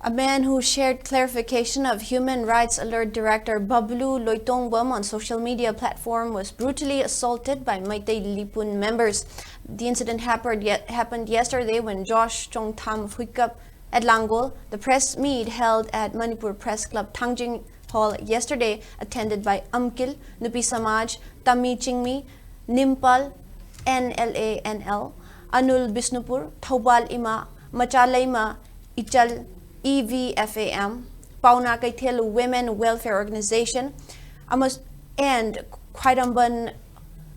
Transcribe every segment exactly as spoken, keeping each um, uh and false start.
A man who shared clarification of Human Rights Alert Director Bablu Loitongbam on social media platform was brutally assaulted by Meitei Lipun members. The incident happened, ye- happened yesterday when Josh Chongtham of Huikap at Langol, the press meet held at Manipur Press Club Thangjing Hall yesterday, attended by Amkil, Nupi Samaj, Tami Chingmi, Nimpal, N L A N L, Anul Bisnupur, Thoubal Ima, Machaleima, Ichal, E V F A M, Pauna Kaithel Women Welfare Organization, Amos, and Khwaidamban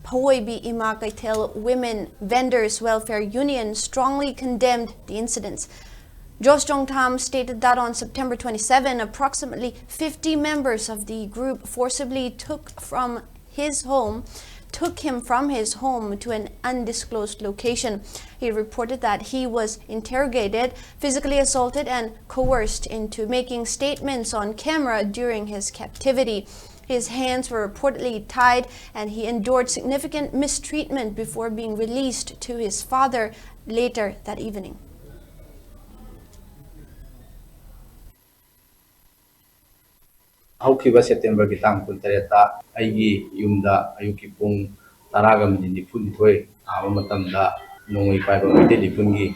Phawoibi Ima Kaithel Women Vendors Welfare Union strongly condemned the incidents. Josh Chongtham stated that on September twenty-seven, approximately fifty members of the group forcibly took from his home took him from his home to an undisclosed location. He reported that he was interrogated, physically assaulted, and coerced into making statements on camera during his captivity. His hands were reportedly tied, and he endured significant mistreatment before being released to his father later that evening. ꯍꯧꯈꯤꯕ ꯁꯦꯞꯇꯦꯝꯕꯔꯒꯤ ꯇꯥꯡ ꯀꯨꯟꯇꯔꯦꯠꯇ ꯑꯩꯒꯤ ꯌꯨꯝꯗ ꯑꯌꯨꯛꯀꯤ ꯄꯨꯡ ꯇꯔꯥꯒ minute ꯅꯤꯐꯨꯅꯤꯊꯣꯏ ꯇꯥꯕ ꯃꯇꯝꯗ ꯅꯣꯡꯃꯩ ꯄꯥꯏꯕ ꯃꯩꯇꯩ ꯂꯤꯄꯨꯟꯒꯤ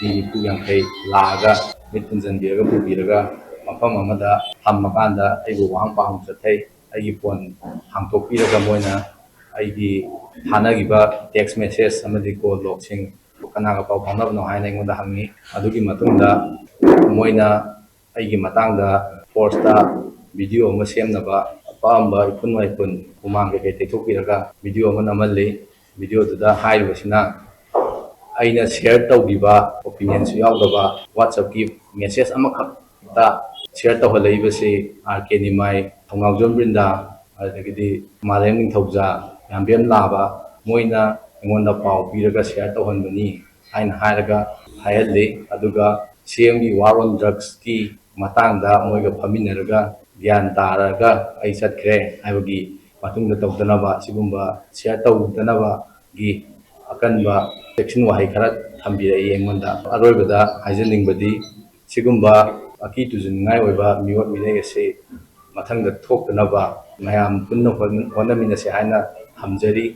ꯃꯤ ꯅꯤꯐꯨ ꯌꯥꯡꯈꯩ ꯂꯥꯛꯑꯒ ꯃꯤꯠ ꯈꯨꯝꯖꯤꯟꯕꯤꯔꯒ ꯄꯨꯕꯤꯔꯒ ꯃꯐꯝ ꯑꯃꯗ ꯊꯝꯃꯀꯥꯟꯗ ꯑꯩꯕꯨ ꯋꯥꯍꯪ ꯄꯥꯎꯍꯪ ꯆꯠꯊꯩ꯫ ꯑꯩꯒꯤ ꯐꯣꯟ ꯍꯥꯡꯇꯣꯛꯄꯤꯔꯒ ꯃꯣꯏꯅ ꯑꯩꯒꯤ ꯊꯥꯅꯈꯤꯕ text message ꯑꯃꯗꯤ call logꯁꯤꯡ ꯀꯅꯥꯒ ꯄꯥꯎ ꯐꯥꯎꯅꯕꯅꯣ ꯍꯥꯏꯅ ꯑꯩꯉꯣꯟꯗ ꯍꯪꯉꯤ꯫ ꯑꯗꯨꯒꯤ ꯃꯇꯨꯡꯗ ꯃꯣꯏꯅ ꯑꯩꯒꯤ ꯃꯇꯥꯡꯗ forceꯇ video ꯑꯃ ꯁꯦꯝꯅꯕ ꯑꯄꯥꯝꯕ ꯏꯐꯨꯟ ꯋꯥꯏꯐꯨꯟ ꯍꯨꯃꯥꯡ ꯀꯩꯀꯩ ꯇꯩꯊꯣꯛꯄꯤꯔꯒ video ꯑꯃ ꯅꯝꯍꯜꯂꯤ꯫ Videoꯗꯨꯗ ꯍꯥꯏꯔꯤꯕꯁꯤꯅ ꯑꯩꯅ share ꯇꯧꯈꯤꯕ opinionꯁꯨ ꯌꯥꯎꯗꯕ WhatsAppꯀꯤ message ꯑꯃꯈꯛꯇ share ꯇꯧꯍꯜꯂꯛꯏꯕꯁꯤ ꯑꯥꯔ ꯀꯦ ꯅꯤꯃꯥꯏ, ꯊꯧꯅꯥꯎꯖꯝ ꯕ꯭ꯔꯤꯟꯗꯥ, ꯑꯗꯨꯗꯒꯤꯗꯤ ꯃꯥꯂꯦꯝ ꯅꯤꯡꯊꯧꯖꯥ, ꯌꯥꯝꯕꯦꯝ ꯂꯥꯕ, ꯃꯣꯏꯅ ꯑꯩꯉꯣꯟꯗ ꯄꯥꯎ ꯄꯤꯔꯒ share ꯇꯧꯍꯟꯕꯅꯤ ꯍꯥꯏꯅ ꯍꯥꯏꯔꯒ ꯍꯥꯏꯍꯜꯂꯤ꯫ ꯑꯗꯨꯒ CMꯒꯤ war on drugsꯀꯤ ꯃꯇꯥꯡꯗ ꯃꯣꯏꯒ ꯐꯝꯃꯤꯟꯅꯔꯒ ꯒ꯭ꯌꯥꯟ ꯇꯥꯔꯒ ꯑꯩ ꯆꯠꯈ꯭ꯔꯦ ꯍꯥꯏꯕꯒꯤ ꯃꯇꯨꯡꯗ ꯇꯧꯗꯅꯕ, ꯁꯤꯒꯨꯝꯕ share ꯇꯧꯗꯅꯕꯒꯤ ꯑꯀꯟꯕ ꯆꯦꯛꯁꯤꯟ ꯋꯥꯍꯩ ꯈꯔ ꯊꯝꯕꯤꯔꯛꯏ ꯑꯩꯉꯣꯟꯗ꯫ ꯑꯔꯣꯏꯕꯗ ꯍꯥꯏꯖꯅꯤꯡꯕꯗꯤ ꯁꯤꯒꯨꯝꯕ ꯑꯀꯤ ꯇꯨꯖꯨꯡꯅꯤꯡꯉꯥꯏ ꯑꯣꯏꯕ ꯃꯤꯑꯣꯠ ꯃꯤꯅꯩ ꯑꯁꯤ ꯃꯊꯪꯗ ꯊꯣꯛꯇꯅꯕ ꯃꯌꯥꯝ ꯄꯨꯟꯅ ꯍꯣꯠꯅ-, ꯍꯣꯠꯅꯃꯤꯟꯅꯁꯤ ꯍꯥꯏꯅ ꯊꯝꯖꯔꯤ꯫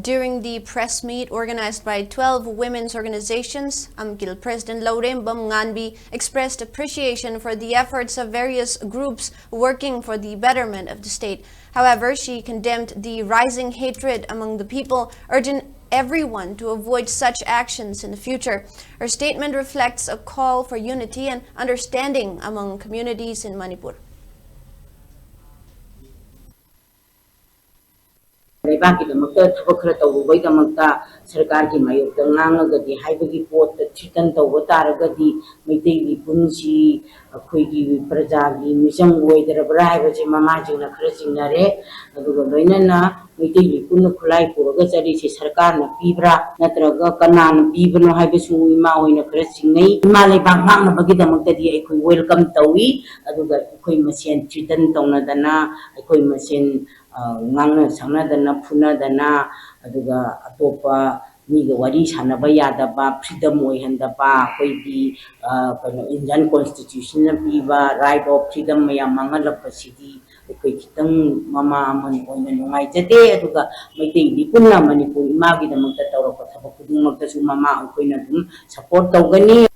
During the press meet organized by twelve women's organizations, AMKIL President Laurembam Nganbi expressed appreciation for the efforts of various groups working for the betterment of the state. However, she condemned the rising hatred among the people, urging everyone to avoid such actions in the future. Her statement reflects a call for unity and understanding among communities in Manipur. ꯂꯩꯕꯥꯛꯀꯤꯗꯃꯛꯇ ꯊꯕꯛ ꯈꯔ ꯇꯧꯔꯨꯕꯒꯤꯗꯃꯛꯇ ꯁꯔꯀꯥꯔꯒꯤ ꯃꯥꯌꯣꯛꯇ ꯉꯥꯡꯉꯒꯗꯤ ꯍꯥꯏꯕꯒꯤ ꯄꯣꯠꯇ threaten ꯇꯧꯕ ꯇꯥꯔꯒꯗꯤ ꯃꯩꯇꯩ ꯃꯤꯄꯨꯝꯁꯤ ꯑꯩꯈꯣꯏꯒꯤ ꯄ꯭ꯔꯖꯥꯒꯤ ꯃꯤꯆꯪ ꯑꯣꯏꯗ꯭ꯔꯕ꯭ꯔꯥ ꯍꯥꯏꯕꯁꯦ ꯃꯃꯥꯁꯤꯡꯅ ꯈꯔ ꯆꯤꯡꯅꯔꯦ꯫ ꯑꯗꯨꯒ ꯂꯣꯏꯅꯅ ꯃꯩꯇꯩ ꯃꯤꯄꯨꯝꯅ ꯈꯨꯠꯂꯥꯏ ꯄꯨꯔꯒ ꯆꯠꯂꯤꯁꯤ ꯁꯔꯀꯥꯔꯅ ꯄꯤꯕ꯭ꯔꯥ ꯅꯠꯇ꯭ꯔꯒ ꯀꯅꯥꯅ ꯄꯤꯕꯅꯣ ꯍꯥꯏꯕꯁꯨ ꯏꯃꯥ ꯍꯣꯏꯅ ꯈꯔ ꯆꯤꯡꯅꯩ꯫ ꯏꯃꯥ ꯂꯩꯕꯥꯛ ꯉꯥꯛꯅꯕꯒꯤꯗꯃꯛꯇꯗꯤ ꯑꯩꯈꯣꯏ welcome ꯇꯧꯏ꯫ ꯑꯗꯨꯒ ꯑꯩꯈꯣꯏ ꯃꯁꯦꯟ threaten ꯇꯧꯅꯗꯅ ꯑꯩꯈꯣꯏ ꯃꯁꯦꯟ ꯉꯥꯡꯅ ꯁꯛꯅꯗꯅ ꯐꯨꯅꯗꯅ ꯑꯗꯨꯒ ꯑꯇꯣꯞꯄ ꯃꯤꯒ ꯋꯥꯔꯤ ꯁꯥꯟꯅꯕ ꯌꯥꯗꯕ, freedom ꯑꯣꯏꯍꯟꯗꯕ, ꯑꯩꯈꯣꯏꯒꯤ ꯀꯩꯅꯣ Indian constitutionꯅ ꯄꯤꯕ right of freedom ꯃꯌꯥꯝ ꯃꯥꯡꯍꯜꯂꯛꯄꯁꯤꯗꯤ ꯑꯩꯈꯣꯏ ꯈꯤꯇꯪ ꯃꯃꯥ ꯑꯃ ꯑꯣꯏꯅ ꯅꯨꯡꯉꯥꯏꯖꯗꯦ꯫ ꯑꯗꯨꯒ ꯃꯩꯇꯩ ꯃꯤꯄꯨꯝꯅ ꯃꯅꯤꯄꯨꯔ ꯏꯃꯥꯒꯤꯗꯃꯛꯇ ꯇꯧꯔꯛꯄ ꯊꯕꯛ ꯈꯨꯗꯤꯡꯃꯛꯇꯁꯨ ꯃꯃꯥ ꯑꯩꯈꯣꯏꯅ ꯑꯗꯨꯝ support ꯇꯧꯒꯅꯤ꯫